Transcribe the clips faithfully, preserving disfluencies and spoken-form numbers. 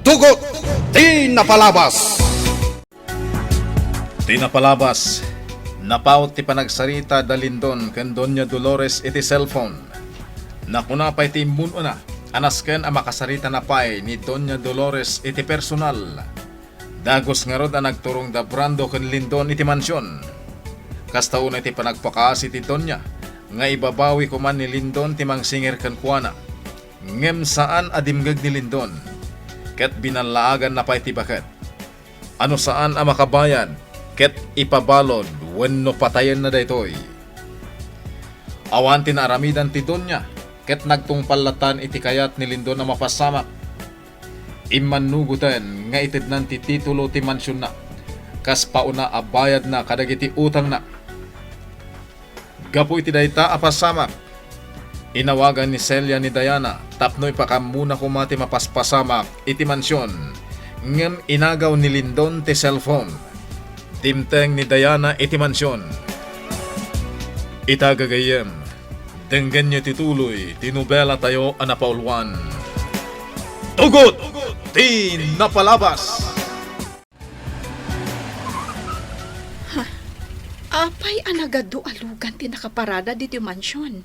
Tugot ti napalabas. Ti napalabas, napaut ti panagsarita da Lindon ken Doña Dolores iti cellphone. Nakuna pay ti immun-una a nasken a makasaritana pay ni Doña Dolores iti personal. Dagus ngarud a nagturong da Brando ken Lindon iti mansion. Kasta unay ti panagpakaasi ti Doña nga ibabawi koma ni Lindon ti mangsingir kenkuana. Ngem saan a dimngeg ni Lindon, ket binallaaganna pay ti baket. Ano saan a makabayad, ket ipabalud wenno patayenna daytoy. Awan ti naaramidan ti Doña, ket nagtungpal latan iti kayat ni Lindon a mapasamak. Immannugoten nga itednan ti titulo ti mansionna, kas pauna a bayadna kadagiti utangna. Gapu iti dayta a pasamak, inawagan ni Celia ni Diana tapno ipakammona koma ti mapaspasamak iti mansion, ngem inagaw ni Lindon ti cellphone. Dimteng ni Diana iti mansion. Ita gagayyem, denggenyo ti tuloy ti nobelatayo a napauluan, Tugot ti Napalabas! Ha? Apay a nagadu a lugan ti nakaparada ditoy mansion?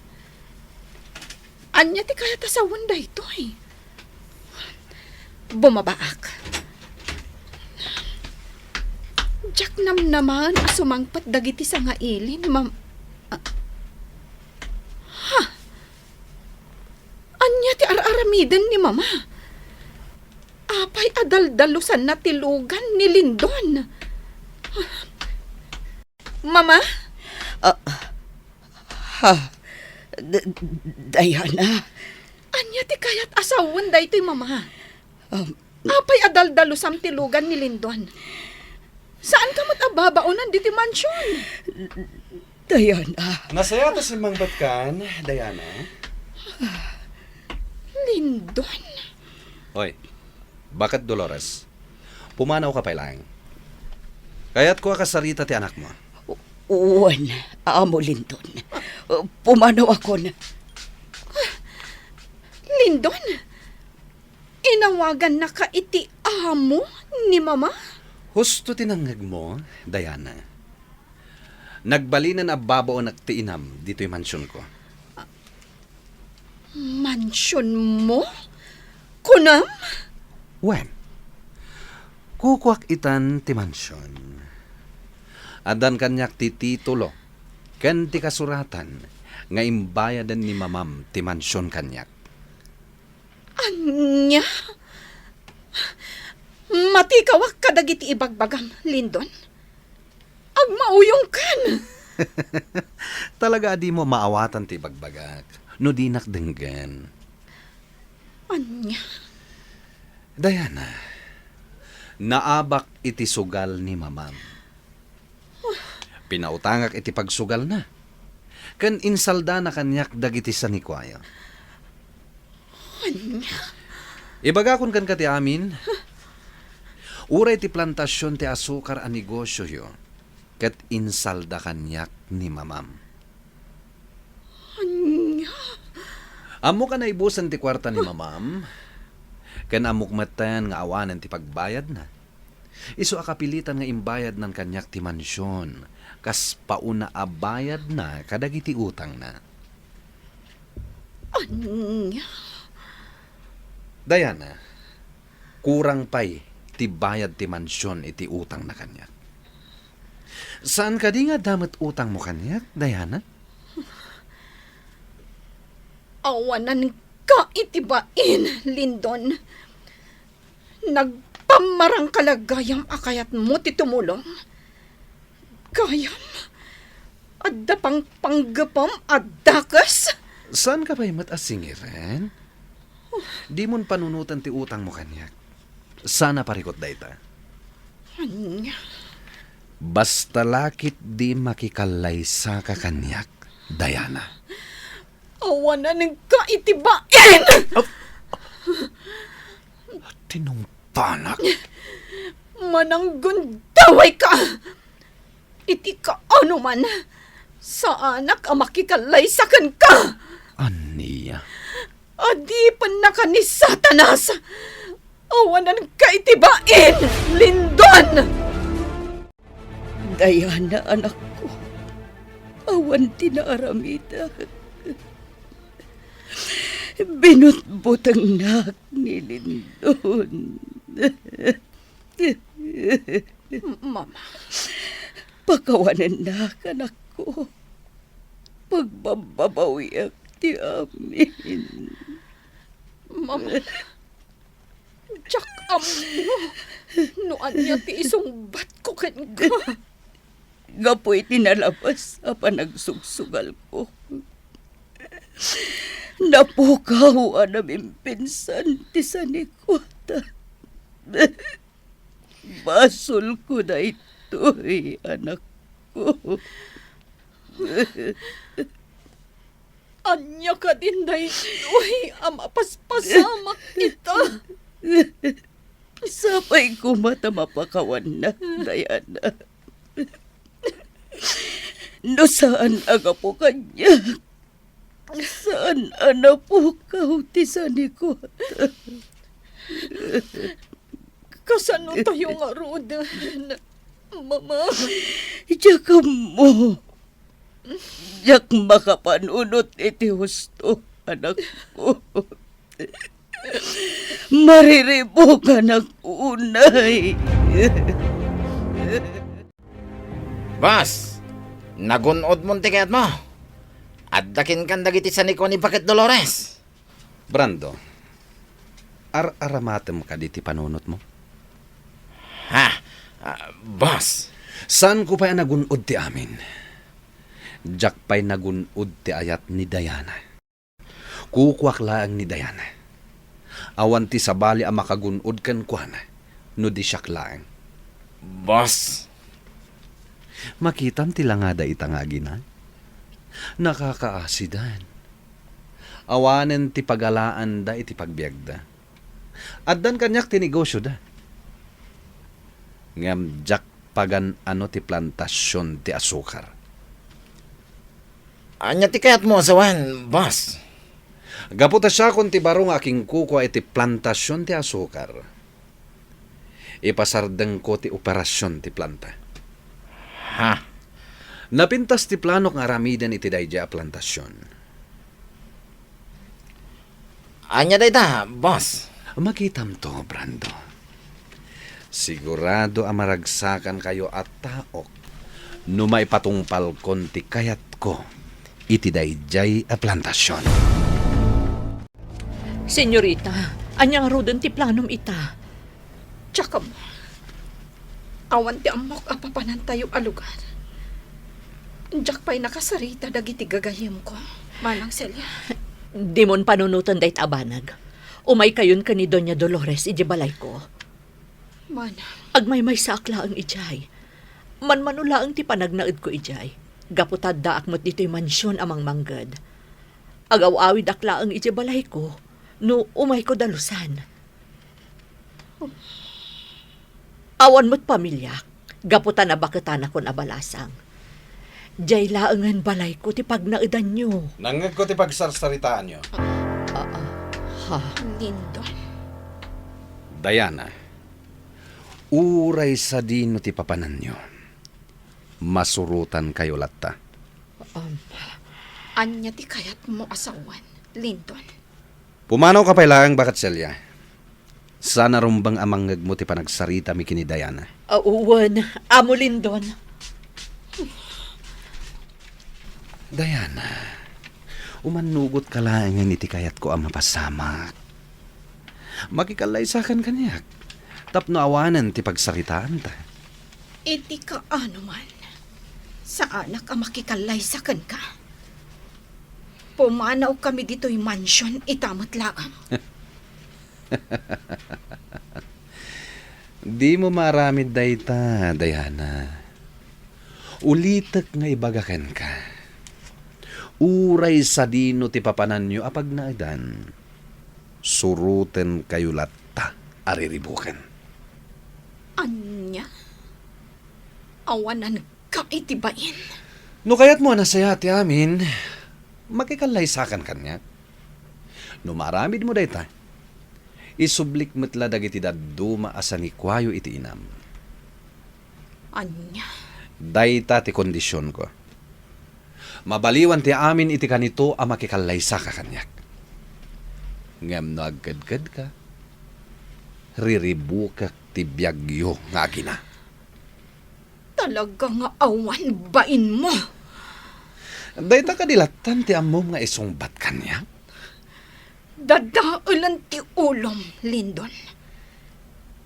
Ania ti kayat a sawen daytoy? Bumabaak. Diak namnamaen a sumangpet dagiti sangaili ni Mam-, ah. Ha? Ania ti ar-aramiden ni Mama? Apay a daldalusanna ti lugan ni Lindon? Mama? Ah, ha, D-, D-, Diana? Ania ti kayat a sawen daytoy, Mama? Um, Apay a daldalusam ti lugan ni Lindon? Saanka met a babaonan ditoy mansion? Diana. Nasayaat a simmangbatkan, Diana. Lindon? Oy, baket Dolores? Pumanawka pay laeng. Kayatko a kasarita ti anakmo. Wen, Amo Lindon. Pumanawakon. Lindon? Inawagannaka iti amo ni Mama? Husto ti nangngegmo, Diana. Nagbalinen a babaonak ti inam ditoy mansionko. Mansionmo? Kunam? Wen, kukuak itan ti mansion. Addan kaniak ti titulo ken ti kasuratan nga imbayaden ni Mamam ti mansion kaniak. Ania? Matikawak kadagiti ibagbagam, Lindon. Agmauyongkan! Talaga a dimo maawatan ti ibagbagak no dinak denggen. Ania? Diana, naabak iti sugal ni Mamam. Pinautangak iti pagsugalna, ken insaldana kaniak dagiti sanikuayo. Ania? Ibagakon kenka ti amin. Uray ti plantasion ti asukar a negosioyo, ket insalda kaniak ni Mamam. Ania? Ammok a naibusen ti kuarta ni Mamam, ken ammok metten nga awanen ti pagbayadna. Isu a kapilitan nga imbayadnan kaniak ti mansion, kas pauna a bayadna kadagiti utangna. Ania? Diana, kurang pay ti bayad ti mansion iti utangna kaniak. Saan kadi nga adda met utangmo kaniak, Diana? Awananka iti bain, Lindon. Nagpammarangka la gayam a kayatmo ti tumulong. Gayam, adda pangpanggepem a dakes. Saanka pay met a singiren? Dimon panunoten ti utangmo kaniak. Saan a parikut dayta. Ania? Basta la ketdi makikallaysaka kaniak, Diana. Awananka iti bain! Tinungpanak. Mananggundawayka! Iti kaano man, saanak a makikallaysa kenka! Ania? Adipennaka ni Satanas! Awananka iti bain, Lindon! Diana, anakko, awan ti naaramidak. Binutbutengnak ni Lindon. Mama. Pakawanennak, anakko. Pagbabbabawiak ti amin. Mama, diak ammo no ania ti isungbatko kenka. Gapu iti nalabas a panagsugsugalko, napukaw a namimpinsan ti sanikuata. Basolko daytoy, anakko. Ania kadin daytoy a mapaspasamak ita? Sapay koma ta mapakawannak, Diana. No saan a gapu kaniak, saan a napukaw ti sanikuata. Kasano tayo ngaruden, Mama? Diak ammo. Diak makapanunot iti husto, anakko. Mariribukanak unay. Boss, nagun-odmon ti kayatmo. Adda kenkan dagiti sanikuan ni Baket Dolores. Brando, ar-aramatem kadi ti panunotmo? Ha? Ah, boss. Saanko pay a nagun-od ti amin. Diak pay nagun-od ti ayat ni Diana. Kukuak laeng ni Diana. Awan ti sabali a makagun-od kenkuana no di siak laeng. Boss. Makitam ti langada ita nga agina? Nakakaasiden. Awanen ti pagalaanda iti pagbiagda. Addan kaniak ti negosioda. Ngem diak pagan-ano ti plantasion ti asukar. Ania ti kayatmo a sawen, boss? Gapu ta siakon ti baro nga akinkukua iti plantasion ti asukar, ipasardengko ti operasion ti planta. Ha? Napintas ti planok nga aramiden iti daydiay a plantasion. Ania dayta, boss? Makitamto, Brando. Sigurado a maragsakankayo a taok no maipatungpalkon ti kayatko iti daydiay a plantasion. Senyorita, ania ngaruden ti planom ita? Diak ammo. Awan ti ammok a papanantayo a lugar. Diak pay nakasarita dagiti gagayyemko, Manang Celia. Dimon panunoten dayta a banag. Umaykayon ken ni Doña Dolores idiay balayko. Manang. Agmaymaysaak laeng idiay. Manmano laeng ti panagnaedko idiay. Gapu ta addaak met ditoy mansion a mangmangged. Agaw-awidak laeng idiay balayko no umayko dalusan. Awan met pamiliak, gapu ta nabaketanakon a balasang. Diay laengen balayko ti pagnaedanyo. Nangngegko ti pagsarsaritaanyo. Ah, ah, ha? Lindon. Diana, uray sadino ti papananyo, masurotankayo latta. Um, ania ti kayatmo a sawen, Lindon? Pumanawka pay laeng, Baket Celia. Saan a rumbeng a mangngegmo ti panagsaritami ken ni Diana. Ah, wen, Amo Lindon. Diana, umannugotka laengen iti kayatko a mapasamak. Makikallaysakan kaniak tapno awanen ti pagsaritaanta. Iti kaano man, saanak a makikallaysa kenka. Pumanawkami ditoy mansion ita met laeng. Dimo maaramid dayta, Diana. Ulitek nga ibaga kenka. Uray sadino ti papananyo a pagnaedan, surotenkayo latta a riribuken. Ania? Awananka iti bain? No kayatmo a nasayaat ti amin, makikallaysakan kaniak. No maaramidmo dayta, Isublik met la dagiti dadduma a sanikuayo iti inam. Ania? Dayta ti kondisionko. Mabaliwan ti amin iti kanito a makikallaysaka kaniak. Ngem no agkedkedka, riribukek ti biagyo nga agina. Talaga nga awan bainmo. Dayta kadi lattan ti ammom nga isungbat kaniak? Dadaelen ti ulom, Lindon.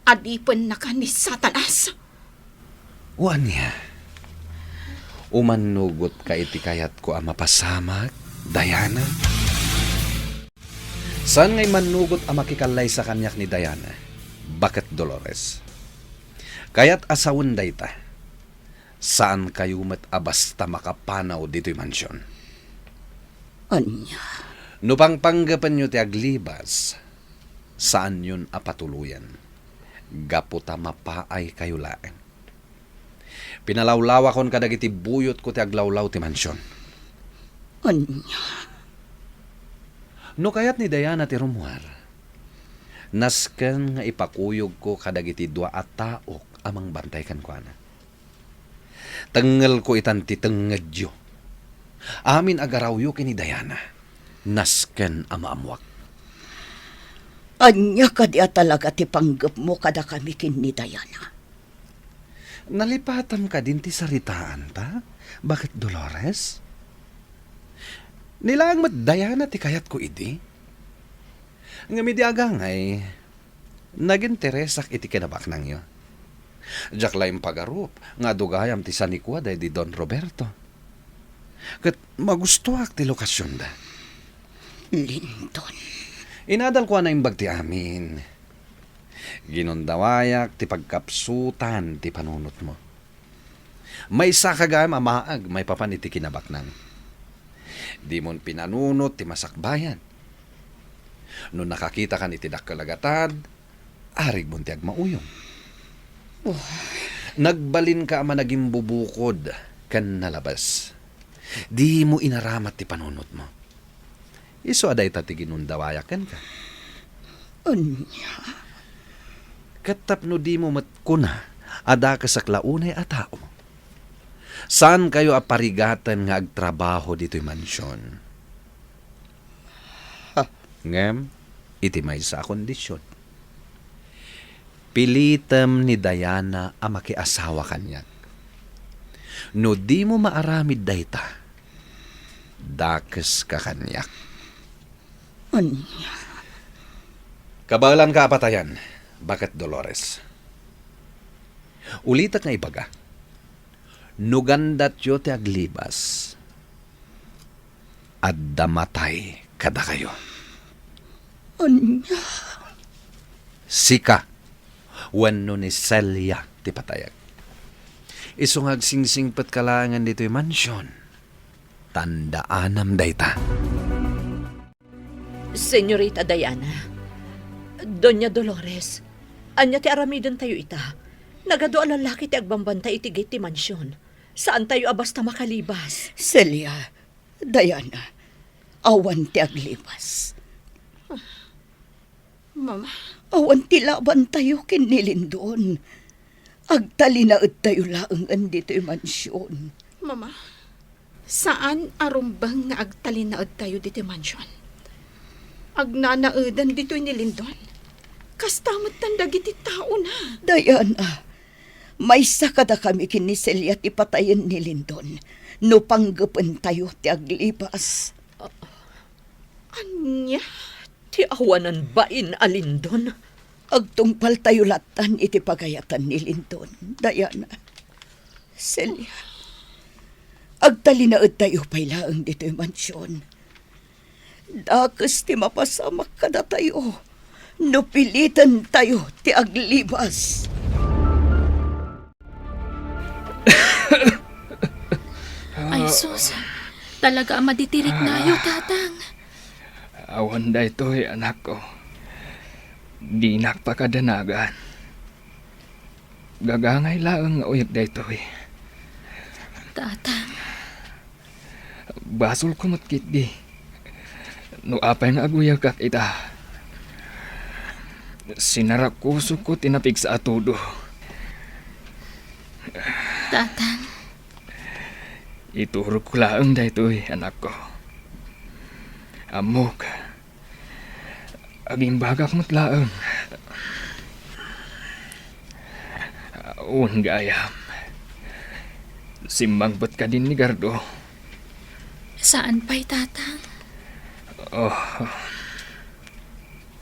Adipennaka ni Satanas. O ania? Umannugotka iti kayatko a mapasamak, Diana? Saan nga immannugot a makikallaysa kaniak ni Diana, baket Dolores. Kayat a sawen dayta. Saankayo met a basta makapanaw ditoy mansion. Ania? No pangpanggepenyo ti aglibas, saanyon a patuloyen. Gapu ta mapaaykayo laeng. Pinalawlawakon kadagiti buyotko ti aglawlaw ti mansion. Ania? No kayat ni Diana ti rummuar, nasken nga ipakuyogko kadagiti dua a taok a mangbantay kenkuana. Tengngelko itan ti tengngedyo. Amin a garawyo ken ni Diana, nasken a maammuak. Ania kadi a talaga ti panggepmo kadakami ken ni Diana? Nalipatam kadin ti saritaanta, baket Dolores? Ni laeng met Diana ti kayatko idi. Ngem idi agangay, naginteresak iti kinabaknangyo. Diak la impagarup nga adu gayam ti sanikua daydi Don Roberto. Ket magustoak ti lokasionda. Lindon. Inadalko a naimbag ti amin. Ginundawayak ti pagkapsutan ti panunotmo. Maysaka gayam a maag maipapan iti kinabaknang. Dimon pinanunot ti masakbayan. No nakakitakan iti dakkel a gatad, arigmon ti agmauyong. Oh. Nagbalinka a managimbubukod ken nalabes. Dimo inaramat ti panunotmo. Isu a dayta ti ginundawayak kenka. Ania? Ket tapno dimo met kuna a dakesek la unay a tao, saankayo a parigaten nga agtrabaho ditoy mansion. Ha? Ngem, iti maysa a kondision. Pilitem ni Diana a makiasawa kaniak. No dimo maaramid dayta, dakeska kaniak. Ania? Kabaelanka a patayan, baket Dolores. Ulitek nga ibaga, no gandatyo ti aglibas, adda matay kadakayo. Ania? Sika wenno ni Celia ti patayek. Isu nga agsingsingpetka laengen ditoy mansion, tandaanam dayta. Señorita Diana, Doña Dolores, ania ti aramidentayo ita? Nagadu a lallaki ti agbambantay iti gate ti mansion. Saantayo a basta makalibas. Celia, Diana, awan ti aglibas. Mama. Awan ti labantayo ken ni Lindon. Agtalinaedtayo laengen ditoy mansion. Mama, saan a rumbeng nga agtalinaedtayo ditoy mansion. Agnanaedan ditoy ni Lindon. Kasta metten dagiti taona. Diana, maysa kadakami ken ni Celia ti patayen ni Lindon no panggepentayo ti aglibas. Ania ti awanan bain a Lindon? Agtungpaltayo lattan iti pagayatan ni Lindon, Diana. Celia, agtalinaedtayo pay laeng ditoy mansion. Dakes ti mapasamak kadatayo no pilitentayo ti aglibas. Ay, sus. Talaga a maditiriknayo, Tatang. Awan daytoy, anakko. Dinak pakadanagan. Gagangay laeng nga uyek daytoy. Tatang. Basolko met ketdi. No apay nga aguyegkak ita. Sinarakusokko ti napigsa a tudo. Tatang. Iturogko laeng daytoy, anakko. Ammok, agimbagak met laeng. Wen, gayam. Simmangpet kadin ni Gardo? Saan pay, Tatang. Oh.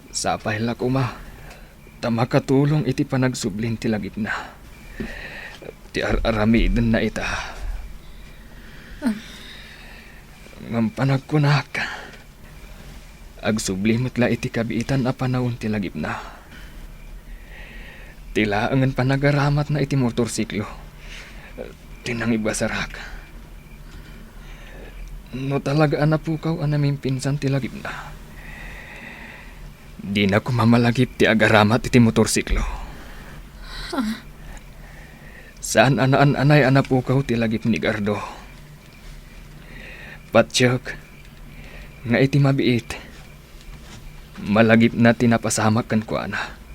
Sapay la koma ta makatulong iti panagsublin ti lagipna. Ti ar-aramidenna ita. Ah. Ngem panagkunak, agsubli met la iti kabiitan a panawen ti lagipna. Ti laengen panagaramatna iti motorsiklo ti nangibasarak. No talaga a napukaw a namimpinsan ti lagipna, dina koma malagip ti agaramat iti motorsiklo. Ah. Saan a naan-anay a napukaw ti lagip ni Gardo. Patiek nga iti mabiit, malagipna ti napasamak kenkuana.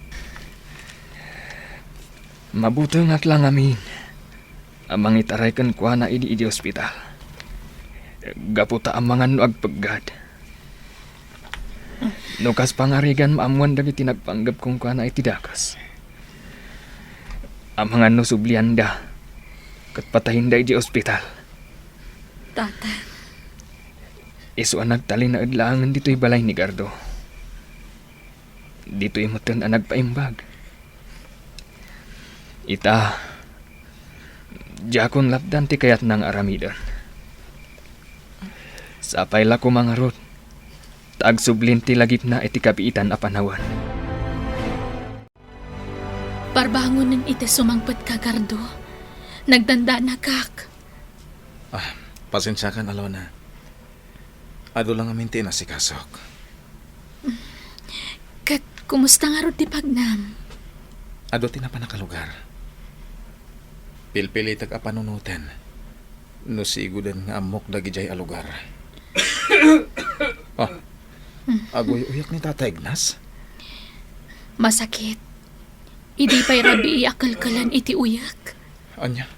Mabutengak la ngamin a mangitaray kenkuana idi idiay ospital, gapu ta amangan no agpeggad. No kas pangarigan, maammoan dagiti nagpanggep kenkuana iti dakes. Amangan no sublianda ket patayenda idiay ospital. Tatang. Isu a nagtalinaed laengen ditoy balay ni Gardo. Ditoy metten a nagpaimbag. Ita, diakon lapdan ti kayatna nga aramiden. Sapay la koma ngarud ta agsublin ti lagipna iti kabiitan a panawen. Parbangonen iti sumangpetka, Gardo. Nagdandanagak. Ah, pasensiakan, Alona. Adu la ngamin ti inasikasok. Ket kumusta ngarud ti pagnam? Adu ti napanak a lugar. Pilpilitek a panunoten no sigoden nga ammok dagidiay a lugar. Ah, aguy-uyak ni Tata Ignas? Masakit. Idi pay rabii a kelkelan iti uyak. Ania?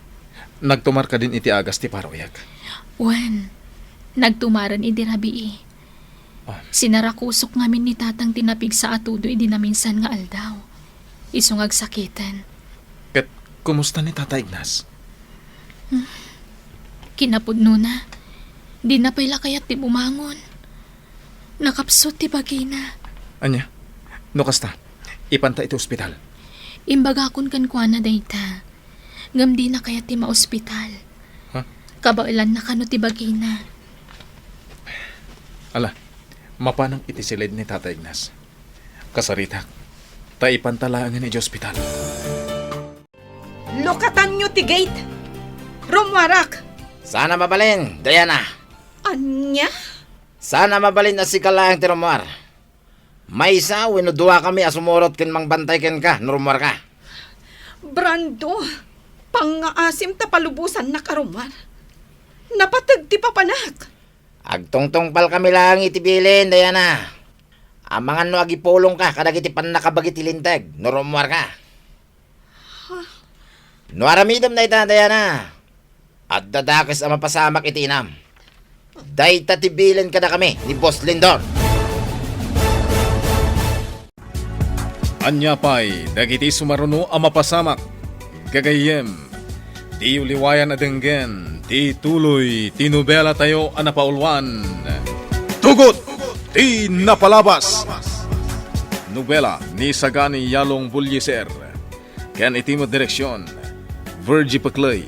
Nagtumar kadin iti agas ti paruyek? Wen, nagtumaren idi rabii. Ah. Sinarakusok ngamin ni Tatang ti napigsa a tudo idi naminsan nga aldaw. Isu nga agsakiten. Ket kumusta ni Tata Ignas? Hmm. Kinapudnona, dina pay la kayat ti bumangon. Nakapsut ti bagina. Ania? No kasta, ipanta iti ospital. Imbagakon kenkuana dayta. Ngem dina kayat ti maospital. Ha? Kabaelanna kano ti bagina. Ala, mapanak iti siled ni Tata Ignas. Kasaritak, ta ipanta laengen iti ospital. Lukatanyo ti gate! Rummuarak! Saan a mabalin, Diana. Ania? Saan a mabalin a sika laeng ti rummuar. Maysa wenno duakami a sumurot ken mangbantay kenka no rummuarka. Brando, pangngaasim ta palubosannak a rummuar. Napateg ti papanak. Agtungtungpalkami laeng iti bilin, Diana. Amangan no agipulongka kadagiti pannakabagi ti Linteg no rummuarka. No aramidem dayta, Diana, adda dakes a mapasamak iti inam. Dayta ti bilin kadakami ni Boss Lindon. Ania pay dagiti sumaruno a mapasamak? Gagayyem, diyo liwayan a denggen ti tuloy ti nobelatayo a napauluan, Tugot ti Napalabas. Nobela ni Sagani Yalong Bullieser. Ken iti met direksion, Virgie Peclay.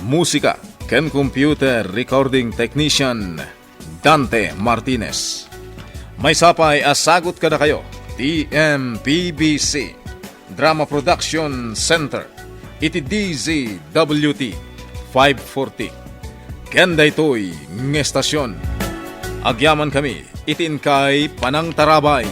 Musika ken computer recording technician, Dante Martinez. Maysa pay a sagut kadakayo ti M P B C Drama Production Center iti D Z W T five forty. Ken daytoy nga estasion, agyamankami iti inkay panangtarabay.